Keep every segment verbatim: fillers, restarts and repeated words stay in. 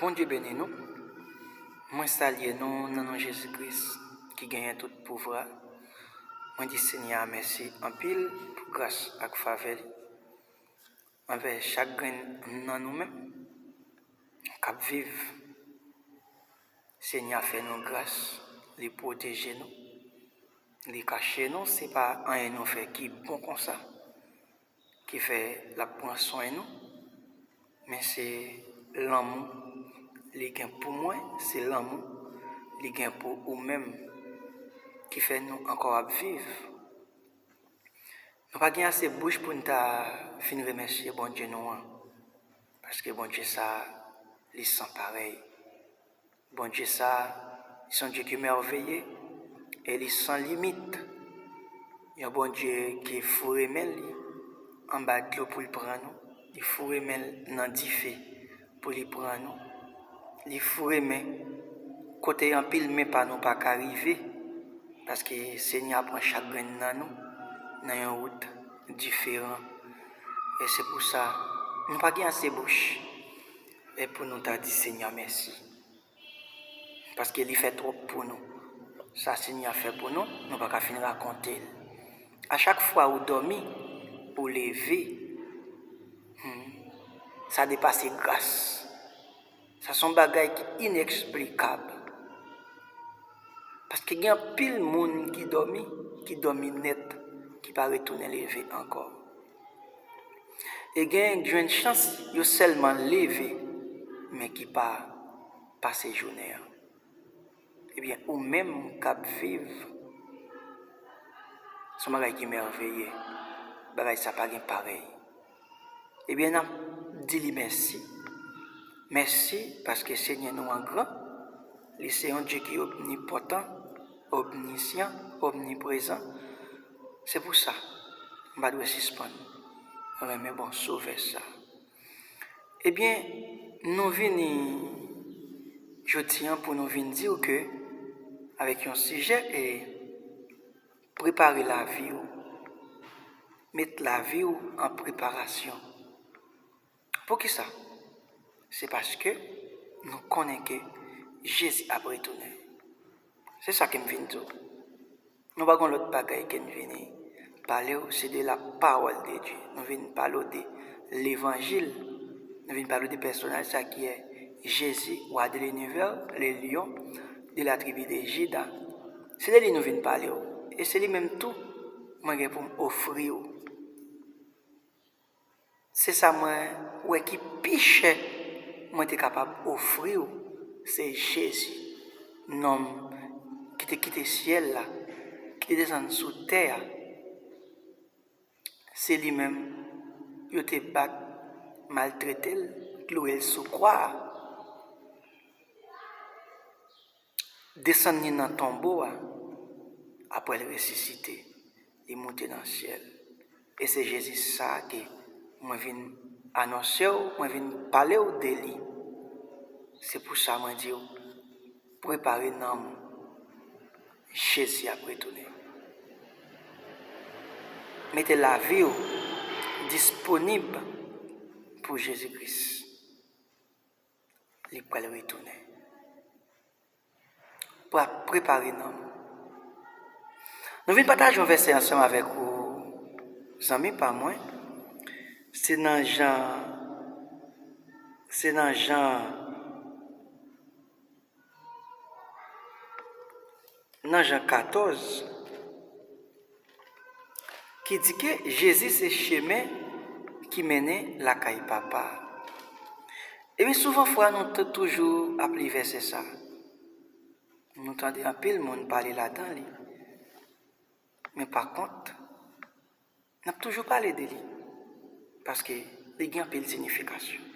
Bondye beni nou. Mwen salye nou nan non Jezi Kris ki genyen tout pouvwa. Mwen di Senyè a mèsi anpil pou gras ak favè li anvè chak grenn nan nou menm k ap viv. Senyè a fè nou gras, li pwoteje nou, li kache nou, se pa anyen nou fè ki bon konsa ki fè l ap pran swen nou, men se lanmou li gen pou mwen, se lanmou li gen pou ou menm ki fè nou ankò ap viv. Nou pa gen ase bouch pou n ta fin remèsye Bondye nou an, paske Bondye sa a, li san parèy. Bondye sa a, se yon Dye ki mèveye e li san limit. Yon Bondye ki foure men li anba dlo pou l pran nou, li foure men l nan dife pou li pran nou, li foure men kote anpil men pa nou pa ka rive, paske Senyè a pran chak grenn nan nou nan yon wout diferan. E se pou sa, nou pa gen ase bouch e pou nou ta di Senyè mèsi. Paske li fè twòp pou nou. Sa Senyè a fè pou nou, nou pa ka fin rakonte l. A chak fwa ou dòmi, ou leve, hmm, sa depase gras. Sa se yon bagay ki ineksplikab. Paske gen anpil moun ki dòmi, ki dòmi nèt, ki pa retounen leve ankò. E gen k jwenn chans yo sèlman leve, men ki pa pase jounen an. Ebyen, ou menm k ap viv, se yon bagay ki mèveye. Bagay sa pa gen parèy. Ebyen, n ap di li mèsi. Mèsi paske Senyè nou an gran. Li se yon Dye ki omnipotan, omnisyan, omniprezan. Se pou sa, m pa dwe sispann renmen bon Sovè sa. Ebyen, nou vini jodi an pou nou vin di w ke, avèk yon sijè, e prepare lavi w. Met lavi w an preparasyon. Poukisa? Se paske nou konnen ke Jezi ap retounen. Se sa ke m vin di w. Nou pa gen lòt bagay ke n vini pale w, se de la parole de Dieu. Nou vin pale w de levanjil. Nou vin pale w de pèsonaj sa ki ye Jezi, roi de l'univers, le lion de la tribu de Juda. Se de li nou vin pale w. E se li menm tou mwen gen pou m ofri w. Se sa mwen wè ki pi chè mwen te kapab ofri w, se Jezi, nonm ki te kite syèl la, ki te desann sou tè a. Se li menm yo te bat, maltrete l, kloure l sou kwa a. Desann li nan tonbo a, apre l resisite, li moute nan syèl. E se Jezi sa a ke mwen vin anonse w, mwen vin pale w de li. Se pou sa mwen di w, prepare nanm ou. Jezi ap retounen. Mete lavi w disponib pou Jezi Kris. Li pral retounen. Pre-, prepare nanm ou. Nou vin pataje yon vèsè ansanm avèk ou, zanmi pa mwen. Se nan Jan, se nan Jan, nan Jan katòz, ki di ke Jezi se chemen ki mennen lakay Papa a. Ebyen, souvan fwa nou t-, toujou ap li vèsè sa. Nou tande anpil moun pale ladan li. Men pa kont, n ap toujou pale de li, paske li gen anpil siyifikasyon.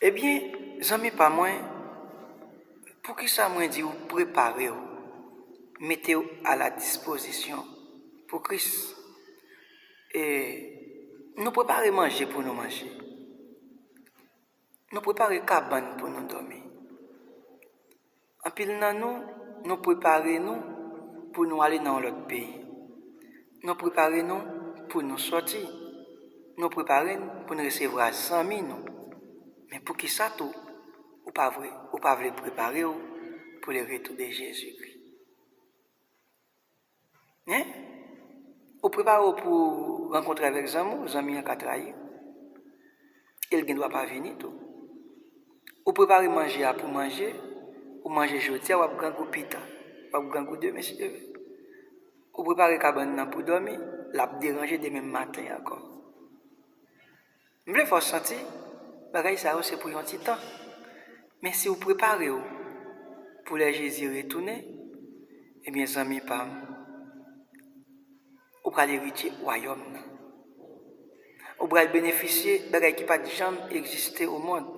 Ebyen, zanmi pa mwen, poukisa mwen di w prepare w, mete w a la dispozisyon pou Kris? E nou prepare manje pou nou manje. Nou prepare kabann pou nou dòmi. Anpil nan nou, nou prepare nou pou nou ale nan yon lòt peyi. Nou prepare nou pou nou sòti. Nou prepare n pou n resevwa zanmi nou. Men poukisa tou ou pa vle, ou pa vle prepare w pou le retour de Jésus-Christ? Hein? Ou prepare w pou rankontre avèk zanmi w, zanmi an ka trayi w. E l gen dwa pa vini tou. Ou prepare manje a pou manje, ou manje jodi a, w ap grangou pita, w ap grangou demen si Dye vle. Ou prepare kabann nan pou dòmi, l ap deranje demen maten ankò. M vle fè w santi bagay sa yo se pou yon ti tan. Men si w prepare w pou lè Jezi retounen, ebyen, zanmi pa m, ou pral eritye wayòm nan. Ou pral benefisye bagay ki pa t janm egziste o mond.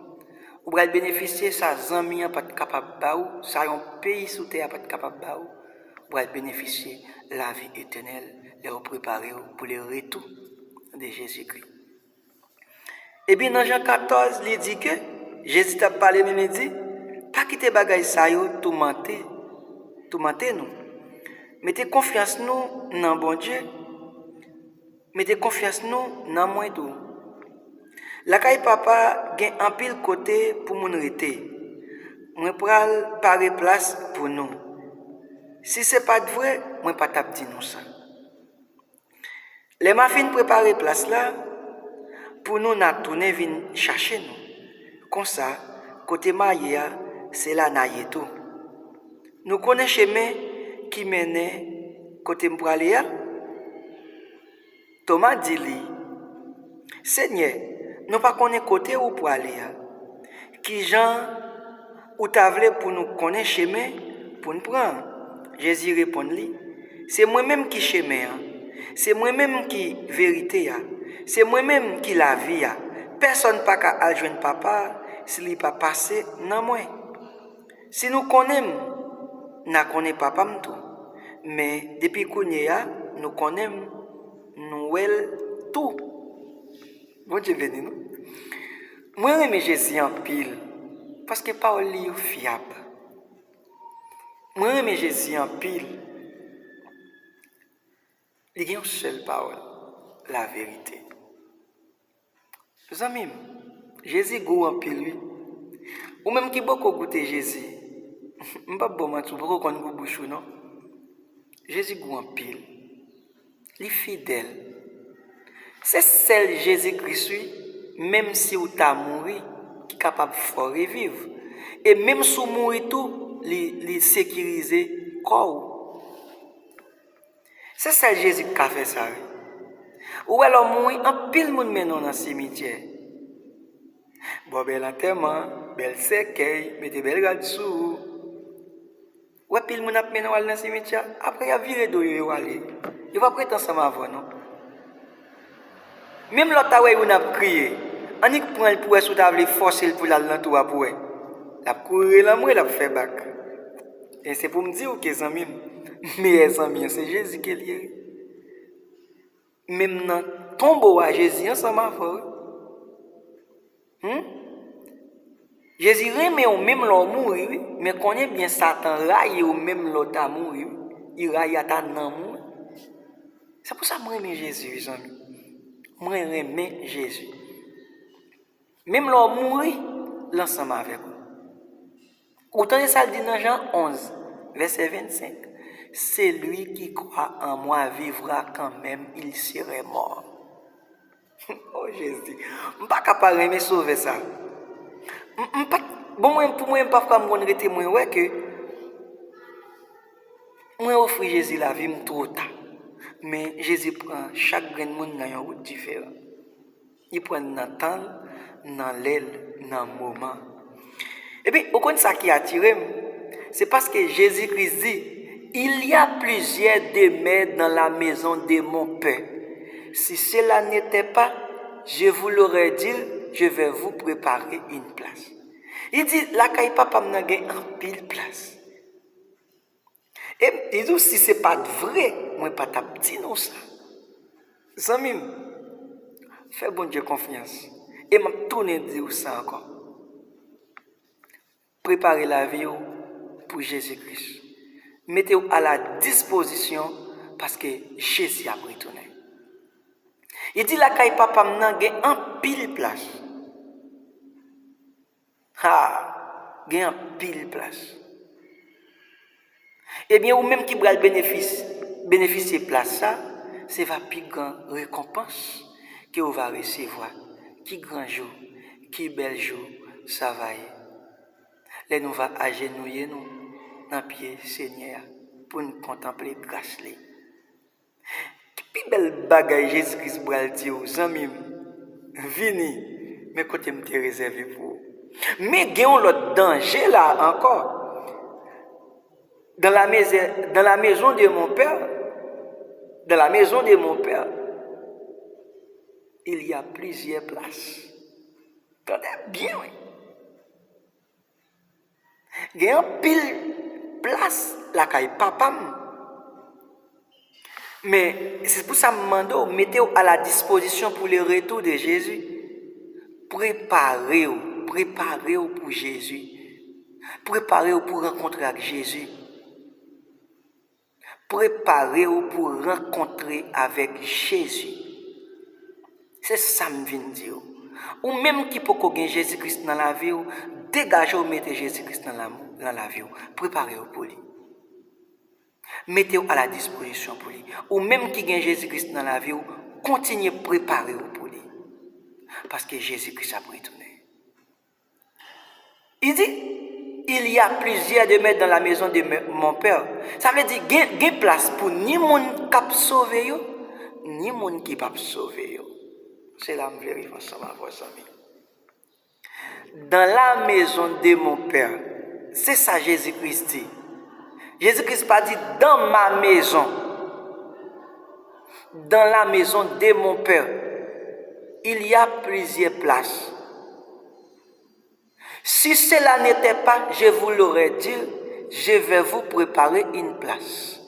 Ou pral benefisye sa zanmi an pa t kapab ba ou, sa yon peyi sou tè a pa t kapab ba ou. Ou pral benefisye lavi etènèl lè w prepare w pou le retour de Jésus-Christ. Epi nan Jan katòz, li di ke Jezi t ap pale, men li di, pa kite bagay sa yo toumante, toumante nou. Mete konfyans nou nan Bondye. Mete konfyans nou nan mwen tou. Lakay Papa gen anpil kote pou moun rete. Mwen pral pare plas pou nou. Si se pa t vre, mwen pa t ap di nou sa. Lè m a fin prepare plas la pou nou, n a tounen vin chache nou. Konsa, kote m a ye a, se la n a ye tou. Nou konnen chemen ki mennen kote m prale a? Toma di li, Senyè, nou pa konnen kote ou prale a. Kijan ou ta vle pou nou konnen chemen pou n pran? Jezi reponn li, Se mwen menm ki chemen an, se mwen menm ki verite a, se mwen menm ki lavi a. Pèsonn pa ka al jwenn Papa a si li pa pase nan mwen. Si nou konnen m, n a konnen Papa m tou. Men depi kounye a, nou konnen m, nou wè l tou. Bondye beni nou. Mwen renmen Jezi anpil, paske pawòl li yo fyab. Mwen renmen Jezi anpil. Li gen yon sèl pawòl, laverite. Zanmi m, Jezi gou anpil, wi. Ou menm ki poko goute Jezi, m p ap ba w manti, ou poko konn gou bouch ou, non. Jezi gou anpil. Li fidèl. Se sèl Jezi Kris, wi, menm si w ta mouri, ki kapab fè w reviv. E menm si w mouri tou, li, li sekirize kò w. Se sèl Jezi k ka fè sa, wi. Ou wè lè w mouri, anpil moun mennen w nan simityè. Ba w bèl antèman, bèl sèkèy, mete bèl rad sou ou. Ou wè pil moun ap mennen w al nan simityè, apre y ap vire do yo, yo ale. Yo p ap ret ansanm avè w, non. Menm lè w ta wè youn ap kriye, annik pran l pou wè si w ta vle fòse l pou l al nan twou a pou wè. L ap kouri rele anmwe, l ap fè bak. E se pou m di w ke zanmi m, meyè zanmi an, se Jezi ke l ye, wi. Menm nan tonbo a, Jezi ansanm avè w, wi. Hmm? Jezi renmen w menm lè w mouri, wi. Men konnen byen Satan rayi w menm lè w ta mouri, wi. Li rayi ata nanm ou, wi. Se pou sa m renmen Jezi, wi, zanmi. Mwen renmen Jezi. Menm lè w mouri, l ansanm avèk ou. Ou tande sa l di nan Jan onz, vèsè vennsenk, Celui qui croit en moi vivra quand même il serait mort. Oh, Jezi, m pa ka pa renmen Sovè sa. M, m pa, bon, mwen, pou mwen, pafwa m konn rete, mwen wè ke mwen ofri Jezi lavi m twò ta. Men Jezi pran chak grenn moun nan yon wout diferan. Li pran nan tan l, nan lè l, nan moman. Epi, ou konn sa ki atire m? Se paske Jezi Kris di, Il y a plusieurs demeures dans la maison de mon Père. Si cela n'était pas, je vous l'aurais dit, je vais vous préparer une place. Li di, lakay Papa m nan gen anpil plas. E li di w, si se pa t vre, mwen pa t ap di nou sa. Zanmi m, fè Bondye konfyans. E m ap tounen di w sa ankò. Prepare lavi w pou Jezi Kris. Mete w a la dispozisyon paske Jezi ap retounen. Li di, lakay Papa m nan gen anpil plas. Ah, gen anpil plas. Ebyen, ou menm ki pral benefis-, benefisye plas sa, se va pi gran rekonpans ke ou va resevwa. Ki gran jou, ki bèl jou sa va ye. Lè nou va ajenouye nou nan pye Senyè a pou n kontanple gras li. Ki pi bèl bagay Jezi Kris pral di w, zanmi m, vini, men kote m te rezève pou ou. Men gen yon lòt danje la ankò. Dans la maison, dans la maison de mon père, dans la maison de mon père, il y a plusieurs places. Tande byen, wi. Gen anpil plas lakay papa m. Men, se pou sa m mande w, mete w à la disposition pour le retour de Jésus. Prepare w, prepare w pou Jezi. Prepare w pou rankontre ak Jezi. Prepare w pou rankontre avèk Jezi. Se sa m vin di w. Ou menm ki poko gen Jezi Kris nan lavi w, degaje w mete Jezi Kris nan lam-, nan lavi w. Prepare w pou li. Mete w à la disposition pou li. Ou menm ki gen Jezi Kris nan lavi w, kontinye prepare w pou li. Paske Jezi Kris ap retounen. Il dit, il y a plusieurs demeures dans la maison de me-, mon père. Sa vle di gen, gen plas pou ni moun k ap sove yo, ni moun ki p ap sove yo. Se la m vle rive ansanm avè w, zanmi. Dans la maison de mon père. Se sa Jezi Kris di. Jezi Kris pa di dans ma maison. Dans la maison de mon père, il y a plusieurs places. Si cela n'était pas, je vous l'aurais dit, je vais vous préparer une place.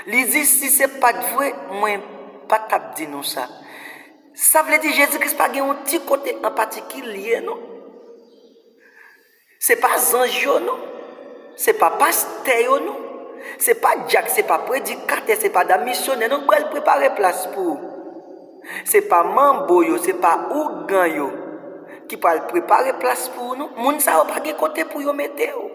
Li di, si se pa t vre, mwen pa t ap di nou sa. Sa vle di Jezi Kris pa gen yon ti kote an patikilye, non. Se pa zanj yo, non. Se pa pastè yo, non. Se pa dyak, se pa predikatè, se pa dam misyonè, non, k pral prepare plas pou ou. Se pa manbo yo, se pa ougan yo ki pral prepare plas pou ou, non. Moun sa yo pa gen kote pou yo mete w.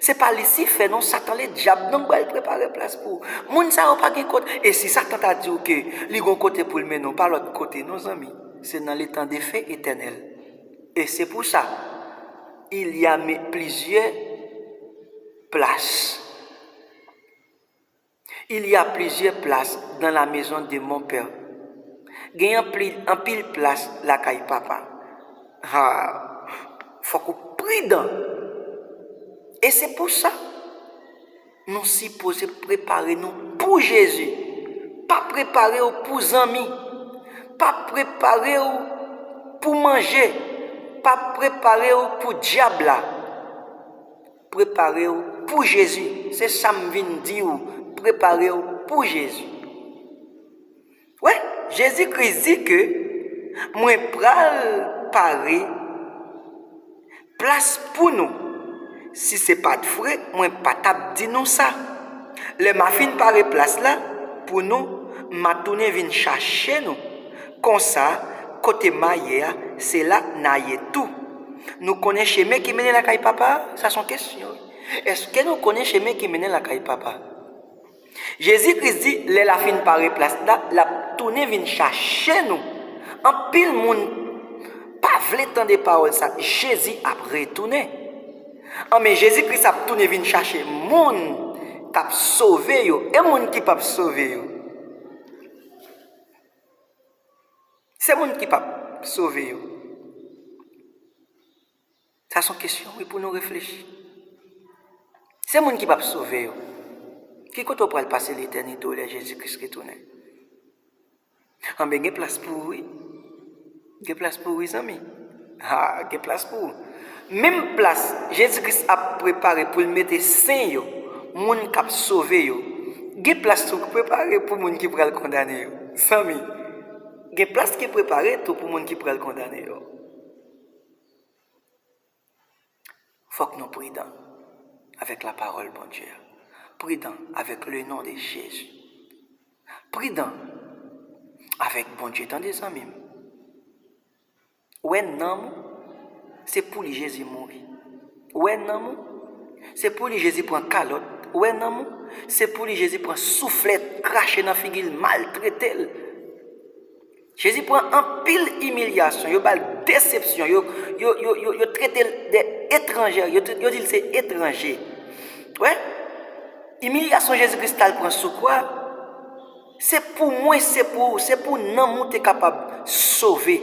Se pa Lisifè, non, Satan Ledyab, non, k pral prepare plas pou ou. Moun sa yo pa gen kote. E si Satan ta di w ke li gon kote pou l mennen w, pa lòt kote, non, zanmi. Se nan letan de fe etènèl. E se pou sa, il y a plusieurs places. Il y a plusieurs places dans la maison de mon père. Gen anpil, anpil plas lakay papa. Ha, fòk ou pridan. E se pou sa, nou sipoze prepare nou pou Jezi. Pa prepare w pou zanmi. Pa prepare w pou manje. Pa prepare w pou dyab la. Prepare w pou Jezi. Se sa m vin di w. Prepare w pou Jezi. Wè, Jezi Kris di ke mwen pral pare plas pou nou. Si se pa t vre, mwen pa t ap di nou sa. Lè m a fin pare plas la pou nou, m a tounen vin chache nou. Konsa, kote m a ye a, se la n a ye tou. Nou konnen chemen ki mennen lakay Papa a? Sa se yon kesyon. Èske nou konnen chemen ki mennen lakay Papa? Jezi Kris di, lè l a fin pare plas la, l ap tounen vin chache nou. Anpil moun pa vle tande pawòl sa, Jezi ap retounen. Anben, Jezi Kris ap tounen vin chache moun k ap sove yo, e moun ki p ap sove yo. Se moun ki p ap sove yo. Sa se yon kesyon, wi, pou nou reflechi. Se moun ki p ap sove yo. Ki kote w pral pase letènite w lè Jezi Kris retounen? Anben, gen plas pou ou, wi. Gen plas pou ou, wi, zanmi. Ha, gen plas pou ou. Menm plas Jezi Kris ap prepare pou l mete sen yo, moun k ap sove yo, gen plas tou k prepare pou moun ki pral kondane yo. Zanmi, gen plas ki prepare tou pou moun ki pral kondane yo. Fòk nou pridan avèk lapawòl Bondye a. Pridan avèk le non de Jezi. Pridan avèk Bondye, tande, zanmi m. Ou wè nanm ou, Se pou li Jezi mouri. Ou wè nanm ou? Se pou li Jezi pran kalòt. Ou wè nanm ou? Se pou li Jezi pran souflèt, krache nan figi l, maltrete l. Jezi pran anpil imilyasyon, yo ba l desepsyon, yo, yo, yo, yo, yo trete l de etranje, yo, yo di l se etranje. Wè? Imilyasyon Jezi Kris t al pran sou kwa, se pou mwen, se pou ou, se pou nanm ou te kapab sove.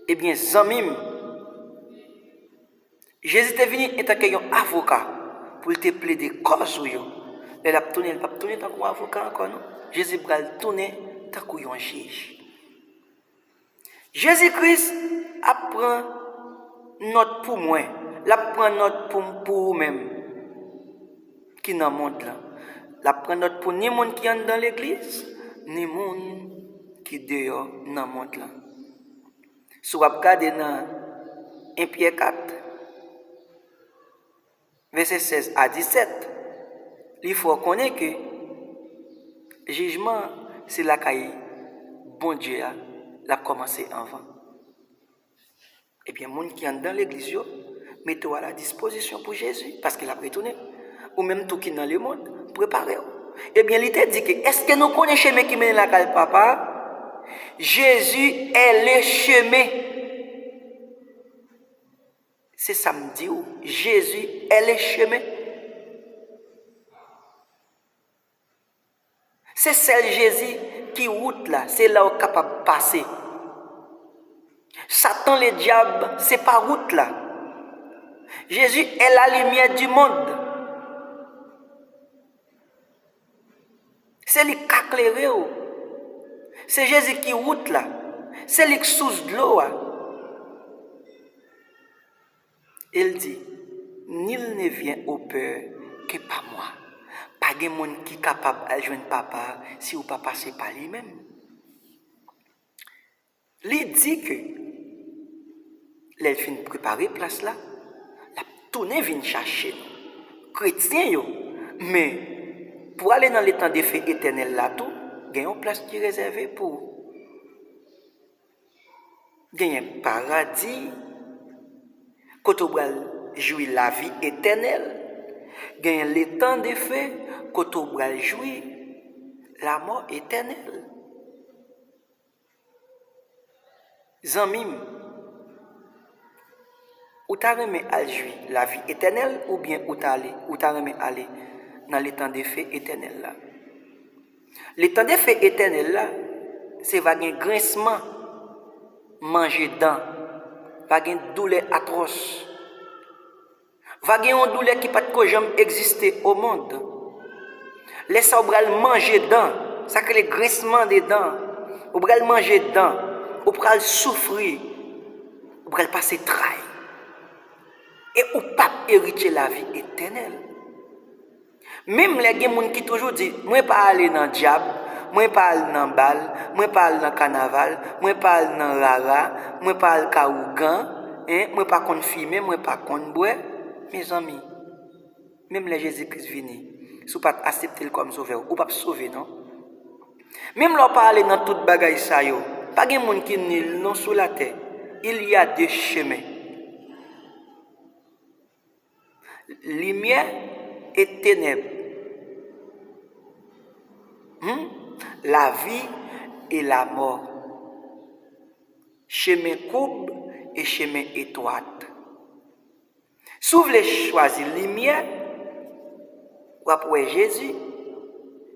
Ebyen, zanmi m, Jezi te vini antanke yon avoka pou l te plede kòz ou yo. Lè l ap tounen, l p ap tounen tankou yon avoka ankò, non. Jezi pral tounen tankou yon jij. Jezi Kris ap pran nòt pou mwen, l ap pran nòt pou, pou ou menm ki nan mond lan. L ap pran nòt pou ni moun ki anndan legliz, ni moun ki deyò nan mond lan. Si w ap gade nan en Pyè kat, vèsè sèz a disèt, li fè w konnen ke jijman se lakay Bondye a l ap kòmanse anvan. Ebyen, moun ki anndan legliz yo, mete w a la dispozisyon pou Jezi, paske l ap retounen. Ou menm tou ki nan lemonn, prepare w. Ebyen, li te di ke, èske nou konnen chemen ki mennen lakay Papa a? Jésus est le chemin. Se sa m di w, Jezi est le chemin. Se sèl Jezi ki wout la, se la w kapab pase. Satan ledyab, se pa wout la. Jésus est la lumière du monde. Se li k ka klere w. Se Jezi ki wout la. Se li k sous dlo a. E l di, nul ne vient au Père que par moi. Pa gen moun ki kapab al jwenn Papa a si w pa pase pa li menm. Li di ke lè l fin prepare plas la, l ap tounen vin chache nou. Kretyen yo, men pou ale nan letan de fe etènèl la tou, gen yon plas ki rezève pou ou. Genyen paradi, kote w pral jwi lavi etènèl. Genyen letan de fe, kote w pral jwi lamò etènèl. Zanmi m, ou ta renmen al jwi lavi etènèl oubyen ou ta ale, ou ta renmen ale nan letan de fe etènèl la? Letan de fe etènèl la, se va gen grensman, manje dan, va gen doulè atwòs. Va gen yon doulè ki pa t ko janm egziste o mond. Lè sa, ou pral manje dan, sa k rele grensman de dan. Ou pral manje dan, ou pral soufri, ou pral pase tray. E ou p ap eritye lavi etènèl. Menm lè gen moun ki toujou di, mwen pa ale nan djab, mwen pa al nan bal, mwen pa al nan kanaval, mwen pa al nan rara, mwen pa al ka ougan, en, mwen pa konn fimen, mwen pa konn bwè. Mezanmi, menm lè Jezi Kris vini, si w pa t aksepte l kòm sovè w, ou p ap sove non. Menm lè w pa ale nan tout bagay sa yo, pa gen moun ki nil non sou latè. Il y a deux chemins. Limyè e tenèb. Hmm? Lavi e lamò. Chemen koub e chemen etwat. Si w vle chwazi limyè, w ap wè Jezi.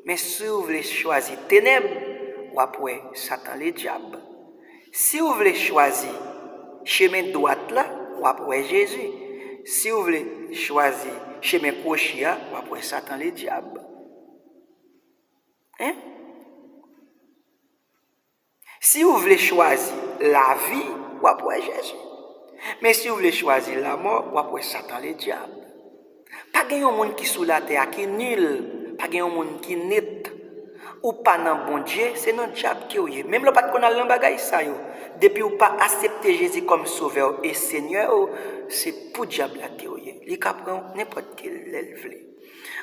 Men si w vle chwazi tenèb, w ap wè Satan ledyab. Si w vle chwazi chemen dwat la, w ap wè Jezi. Si w vle chwazi chemen kwochi a, w ap wè Satan ledyab. Hein? Si w vle chwazi lavi, w ap wè Jezi. Men si w vle chwazi lamò, w ap wè Satan ledyab. Pa gen yon moun ki sou latè a ki nil, pa gen yon moun ki net. Ou pa nan Bondye, se nan dyab ke w ye. Menm lè w pa t konn al nan bagay sa yo, depi w pa aksepte Jezi kòm sovè w e senyè w, se pou dyab la ke w ye. Li ka pran w nenpòt ki lè l vle.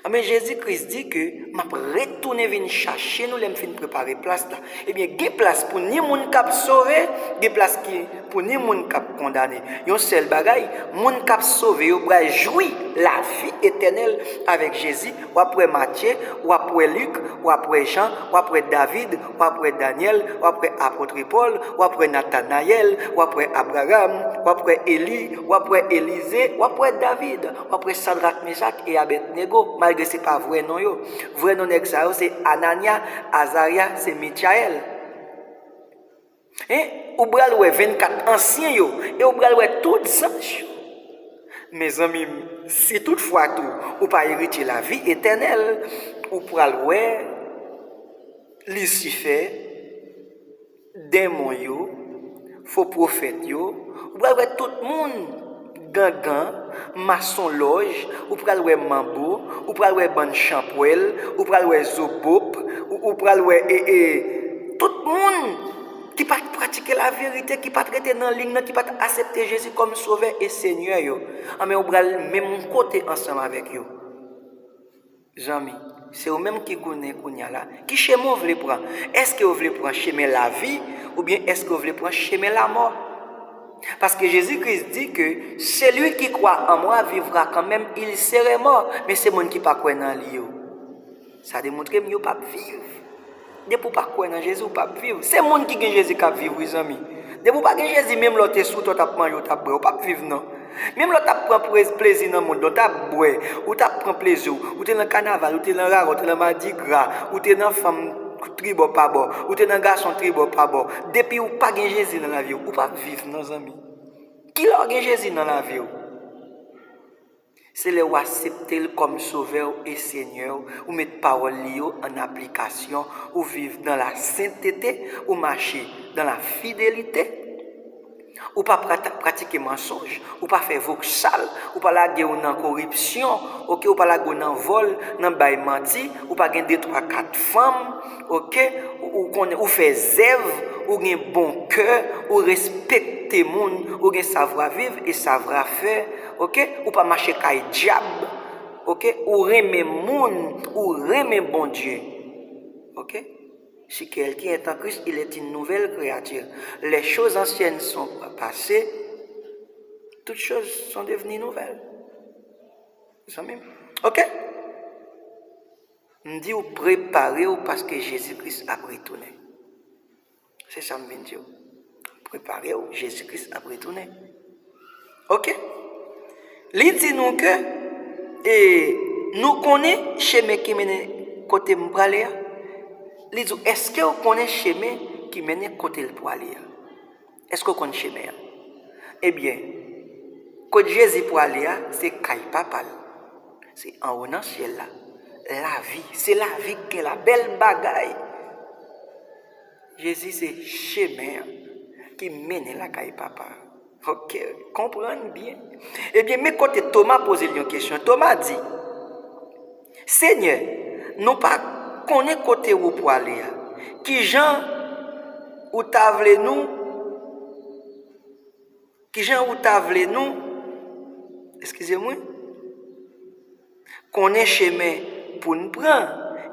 Anben, Jezi Kris di ke m ap retounen vin chache nou lè m fin prepare plas la. Ebyen, gen plas pou ni moun k ap sove, gen plas ki pou ni moun k ap kondane. Yon sèl bagay, moun k ap sove yo pral jwi lavi etènèl avèk Jezi. W ap wè Matye, w ap wè Lik, w ap wè Jan, w ap wè David, w ap wè Danyèl, w ap wè apot Pòl, w ap wè Natanayèl, w ap wè Abraram, w ap wè Eli, w ap wè Elize, w ap wè David, w ap wè Sadrak, Mechak e Abèdnego, malgre se pa vrè non yo. Vrè non nèg sa yo se Ananya, Azarya, se Michayèl. Hein? Ou pral wè vennkat ansyen yo, e ou pral wè tout zanj yo. Mezanmi m, si toutfwa tou ou pa eritye lavi etènèl, ou pral wè Lisifè, denmon yo, fo pwofèt yo, ou pral wè tout moun, gangan, masonlòj, ou pral wè manbo, ou pral wè bann chanpwèl, ou pral wè zobop, ou, ou pral wè e, e, tout moun ki pa t pratike laverite, ki pa t rete nan liy nan, ki pa t aksepte Jezi kòm Sovè e Senyè yo. Anben, ou pral menm kote ansanm avèk yo. Zanmi, se ou menm ki konnen kounye a la. Ki chemen w vle pran? Èske w vle pran chemen lavi oubyen èske w vle pran chemen lamò? Paske Jezi Kris di ke celui qui croit en moi vivra quand même il serait mort. Men se moun ki pa kwè nan li yo. Sa demontre m yo p ap viv. Depi w pa kwè nan Jezi, w p ap viv. Se moun ki gen Jezi k ap viv, wi, zanmi. Depi w pa gen Jezi, menm lè w te sou tè, w t ap manje, w t ap bwè, w p ap viv, non. Menm lè w t ap pran prez-, plezi nan mond lan, w t ap bwè, ou t ap pran plezi w, ou te nan kanaval, ou te nan rara, ou te nan madigra, ou te nan fanm tribò pa bò, ou te nan gason tribò pa bò. Depi w pa gen Jezi nan lavi w, ou p ap viv, non, zanmi. Kilè w gen Jezi nan lavi w? Se lè w aksepte l kòm Sovè w e Senyè w, ou met pawòl li yo an aplikasyon, ou viv dans la sainteté, ou mache dans la fidélité. Ou pa prata-, pratike mansonj, ou pa fè voksal, ou pa lage w nan koripsyon, oke, ou pa lage w nan vòl, nan bay manti, ou pa gen de, twa, kat fanm, oke, ou, ou konnen, ou fè zèv, ou gen bon kè, ou respekte moun, ou gen savwa viv e savwa fè, oke, ou pa mache kay dyab, oke, ou renmen moun, ou renmen Bondye, oke. Si quelqu'un est en Christ, il est une nouvelle créature. Les choses anciennes sont passées, toutes choses sont devenues nouvelles. Zanmi m. Oke? M di w prepare w paske Jezi Kris ap retounen. Se sa m vin di w. Prepare w, Jezi Kris ap retounen. Oke? Li di nou ke, e, nou konnen chemen ki mennen kote m prale a. Li di w, èske w konnen chemen ki mennen kote l prale a? Èske w konn chemen an? Ebyen, kot Jezi prale a, se kay Papa l. Se anwo nan syèl la. Lavi, se lavi k gen la, bèl bagay. Jezi se chemen an ki mennen lakay Papa a. Oke, konprann byen. Ebyen, men kote Toma poze l yon kesyon. Toma di, Senyè, nou pa konnen kote ou prale a. Kijan ou ta vle nou, kijan ou ta vle nou, eskize mwen, konnen chemen pou n pran?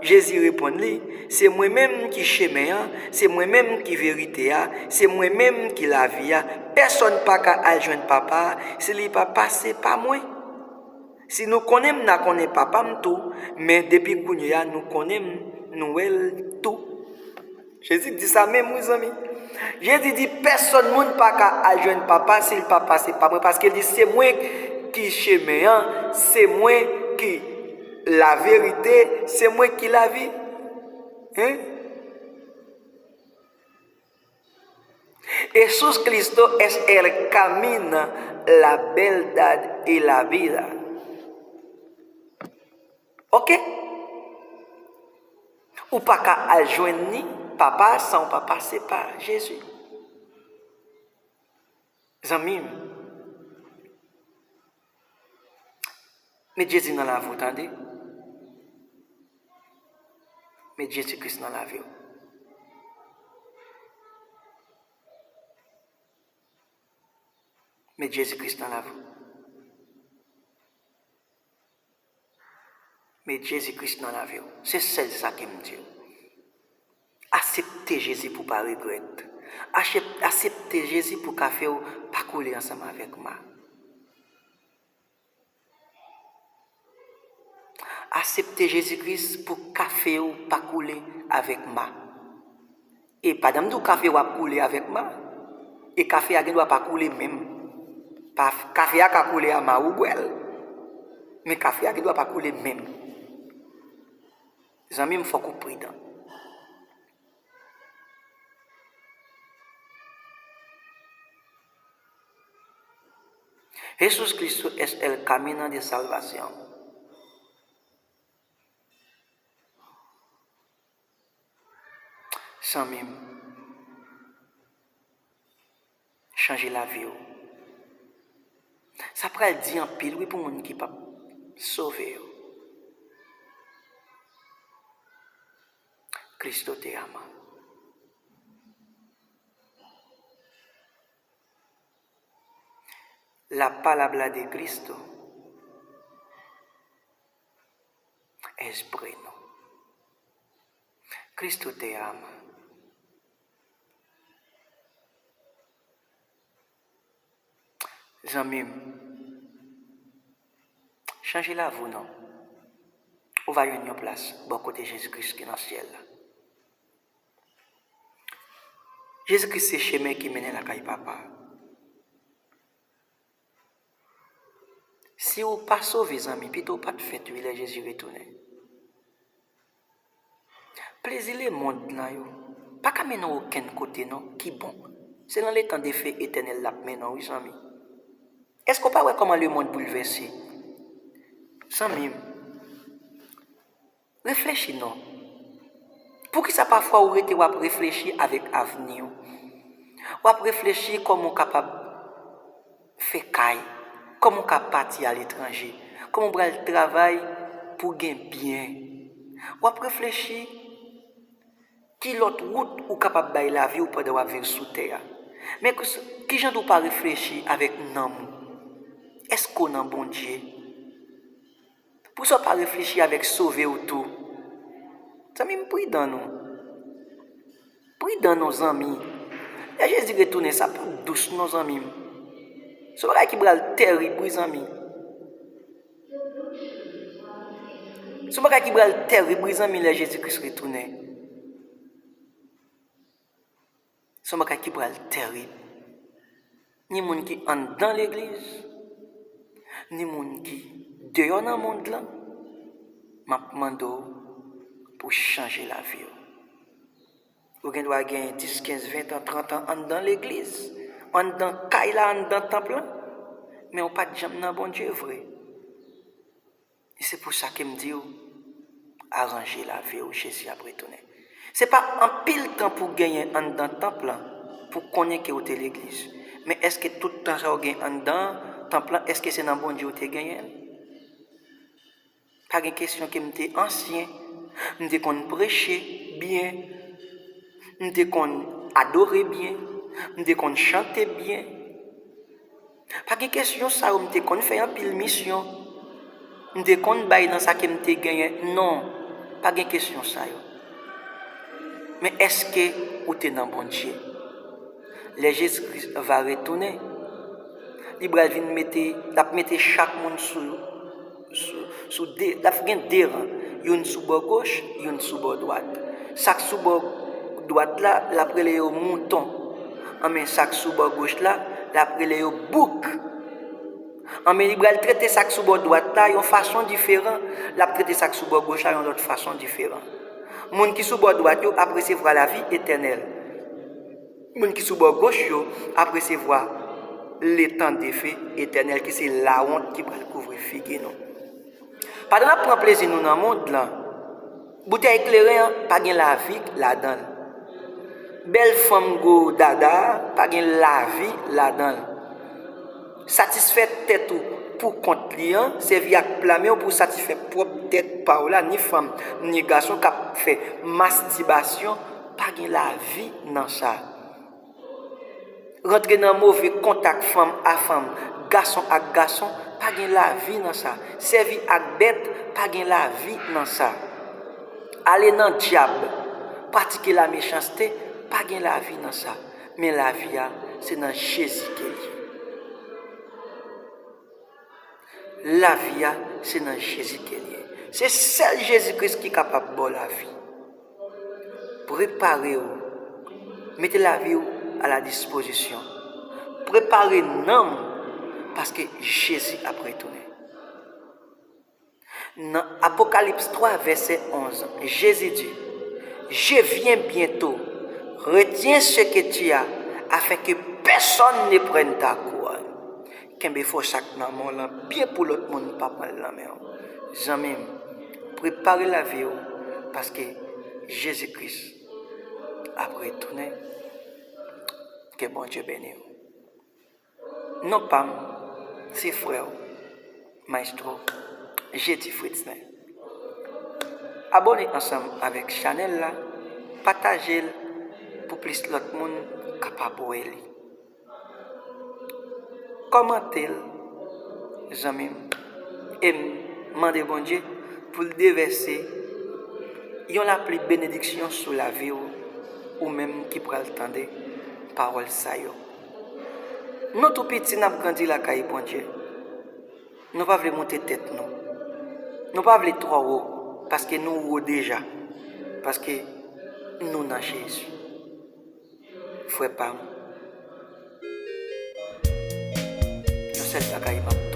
Jezi reponn li, se mwen menm ki chemen an, se mwen menm ki verite a, se mwen menm ki lavi a. Pèsonn pa ka al jwenn Papa a si li pa pase pa mwen. Si nou konnen m, n a konnen Papa m tou, men depi kounye a nou konnen m, nou wè l tou. Jezi di sa menm, wi, zanmi. Jezi di, pèsonn moun pa ka al jwenn Papa si l pa pase pa mwen, paske l di, se mwen ki chemen an, se mwen ki laverite, se mwen ki lavi. Hein? Jesús Cristo es el camino, la verdad y la vida. Oke? Ou pa ka al jwenn ni Papa a san ou pa pase pa Jezi. Zanmi m, met Jezi nan lavi w, tande. Met Jezi Kris nan lavi w. Met Jezi Kris nan lavi w. Met Jezi Kris nan lavi w. Se sèl sa ke m di w. Aksepte Jezi pou w pa regrèt. Achep- Aksepte Jezi pou kafe w pa koule ansanm avèk ma. Aksepte Jezi Kris pou kafe w pa koule avèk ma. E pandan m di w kafe w ap koule avèk ma, e kafe a gen dwa pa koule menm. Pa- Kafe a ka koule a ma ou bwè l, men kafe a gen dwa pa koule menm. Zanmi m, fòk ou pridan. Jesús Cristo es el camino de salvación. Zanmi m, chanje lavi w. Sa pral di anpil, wi, pou moun ki p ap sove yo. Cristo te ama. La palabra de Cristo es bueno. Cristo te ama. Zanmi m, chanje lavi w non. Ou va jwenn yon plas bò kote Jezi Kris ki nan syèl la. Jezi Kris se chemen ki mennen lakay Papa. Si w pa sove, zanmi, pito w pa t fèt wi lè Jezi retounen. Plezi lemonn nan yo pa ka mennen w okenn kote non ki bon. Se nan letan de fe etènèl l ap mennen w wi, zanmi. Èske w pa wè kòman lemonn boulvèse? Zanmi m, reflechi non. Poukisa pafwa ou rete w ap reflechi avèk avni w? W ap reflechi kòman w kapab fè kay, kòman w ka pati aletranje, kòman w pral travay pou w gen byen. W ap reflechi ki lòt wout ou kapab bay lavi w pandan w ap viv sou tè a. Men kous- kijan w pa reflechi avèk nanm ou? Èske w nan Bondye? Poukisa w pa reflechi avèk Sovè w tou? Zanmi m, pridan non. Pridan non, zanmi. Lè Jezi retounen, sa p ap dous non, zanmi m. Se yon bagay ki pral tèrib, wi, zanmi. Se yon bagay ki pral tèrib, wi, zanmi, lè Jezi Kris retounen. Se yon bagay ki pral tèrib. Ni moun ki anndan legliz, ni moun ki deyò nan mond lan, m ap mande w pou w chanje lavi w. Ou gen dwa gen dis, kenz, ven tan, trant an anndan legliz, anndan kay la, anndan tanp lan, men w pa t janm nan Bondye vre. E se pou sa ke m di w, aranje lavi w, Jezi ap retounen. Se pa anpil tan pou w genyen anndan tanp lan pou w konnen ke w te legliz. Men èske tout tan sa w gen anndan tanp lan, èske se nan Bondye w te genyen l? Pa gen kesyon ke m te ansyen, m te konn preche byen, m te konn adore byen, m te konn chante byen. Pa gen kesyon sa yo, m te konn fè anpil misyon. M te konn bay nan sa ke m te genyen. Non, pa gen kesyon sa yo. Men èske ou te nan Bondye? Lè Jezi Kris va retounen, li pral vin mete, l ap mete chak moun sou, sou, sou de, l ap gen de ran, youn sou bò goch, youn sou bò dwat. Sa k sou bò dwat la, l ap rele yo mouton. Anben, sa k sou bò goch la, l ap rele yo bouk. Anben, li pral trete sa k sou bò dwat la yon fason diferan, l ap trete sa k sou bò goch la yon lòt fason diferan. Moun ki sou bò dwat yo ap resevwa lavi etènèl. Moun ki sou bò goch yo ap resevwa letan de fe etènèl, ki se lawont ki pral kouvri figi nou. Pandan n ap pran plezi nou nan mond lan, boutèy kleren an pa gen lavi ladan l. Bèl fanm gwo dada a pa gen lavi ladan l. Satisfè tèt ou pou kont li an, sèvi ak pla men w pou w satisfè pwòp tèt pa w la, ni fanm, ni gason k ap fè mastibasyon, pa gen lavi nan sa. Rantre nan move kontak fanm a fanm, gason ak gason, pa gen lavi nan sa. Sèvi ak bèt, pa gen lavi nan sa. Ale nan dyab, pratike lamechanste, pa gen lavi nan sa. Men lavi a, se nan Jezi ke l ye. Lavi a, se nan Jezi ke l ye. Se sèl Jezi Kris ki kapab ba w lavi. Prepare w. Mete lavi w a la dispozisyon. Prepare nanm ou, paske Jezi ap retounen. Nan Apokalips twa, vèsè onz, Jezi di, Je viens bientôt. Retiens ce que tu as, afin que personne ne prenne ta couronne. Kenbe fòs ak nan men w lan byen pou lòt moun pa pran l nan men w. Zanmi m, prepare lavi w, paske Jezi Kris ap retounen. Ke Bondye beni w. Non pa m, se frè w, Maestro Jedi Fritzner. Abòne ansanm avèk chanèl la, pataje l pou plis lòt moun kapab wè li. Kòmante l, zanmi m, e m mande Bondye pou l devèse yon lapli benediksyon sou lavi w, ou menm ki pral tande pawòl sa yo. Nou tou piti n ap grandi lakay Bondye. Nou pa vle monte tèt nou. Nou pa vle twò wo, paske nou wo deja. Paske nou nan Jezi. Frè pa m, yon sèl bagay m ap